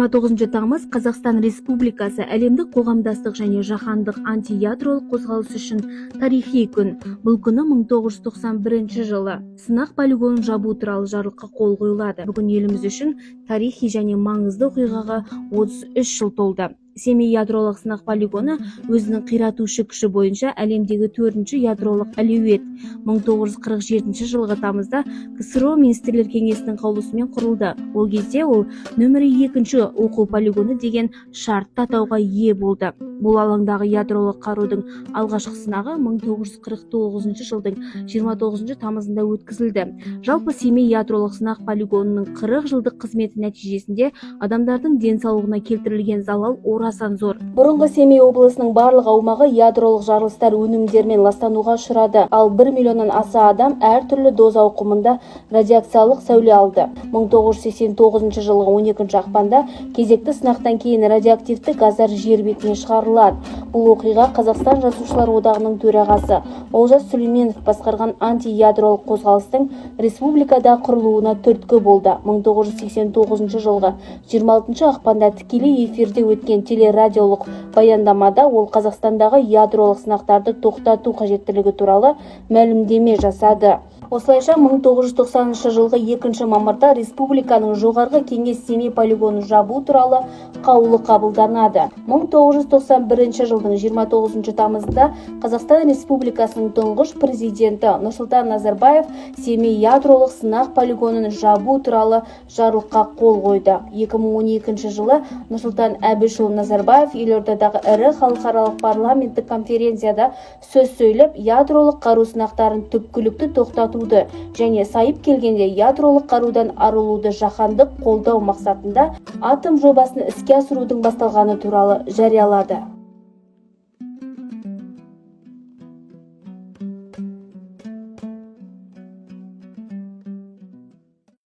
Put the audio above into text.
29 тамыз – Қазақстан Республикасы, әлемдік қоғамдастық және жаһандық антиядролық қозғалыс үшін тарихи күн. Бұл күні 1991 жылы сынақ полигонын жабу туралы жарлыққа қол қойылады. Бүгін еліміз үшін тарихи және маңызды оқиғаға 33 жыл толды. Семей ядролық сынақ полигоны өзінің қиратушы күші бойынша әлемдегі төртінші ядролық әлеует. 1947 жылғы тамызда КСРО Министрлер Кеңесінің қаулысымен құрылды. Ол кезде ол нөмірі екінші оқу полигоны деген шартты атауға ие болды. Бұл алаңдағы ядролық қарудың алғашқы сынағы 1949 жылдың 29 тамызында өткізілді. Жалпы, Семей ядролық сынақ полигонының 40 жылдық қызметі нәтижесінде адамдардың денсаулығына келтірілген залал орасан зор. Бұрынғы Семей облысының барлық аумағы ядролық жарылыстар өнімдерімен ластануға ұшырады, ал 1 миллионнан аса адам әртүрлі доза ауқымында радиациялық сәуле алды. 1989 жылғы 12 ақпанда кезекті сынақтан кейін радиоактивті газдар жер бетіне шығарылады. Бұл оқиға Қазақстан Жазушылар одағының төрағасы Олжас Сүлейменов басқарған антиядролық қозғалыстың республикада құрылуына түрткі болды. 1989 жылғы 26 ақпанда тікелей эфирде өткен телерадиолық баяндамада ол Қазақстандағы ядролық сынақтарды тоқтату қажеттілігі туралы мәлімдеме жасады. Осылайша, 1990 жылғы 2 мамырда Республиканың Жоғарғы Кеңес Семей полигонын жабу туралы қаулы қабылданады. 1991 жылдың 29 тамызында Қазақстан Республикасының тұңғыш президенті Нұрсұлтан Назарбаев Семей ядролық сынақ полигонын жабу туралы жарлыққа қол қойды. 2012 жылы Нұрсұлтан Әбішұлы Назарбаев елордадағы ірі халықаралық парламенттік конференцияда сөз сөйлеп, ядролық қару сынақтарын түпкілікті тоқтатуды және сайып келгенде ядролық қарудан арылуды жаһандық қолдау мақсатында атом жобасын іске асырудың басталғаны туралы жариялады.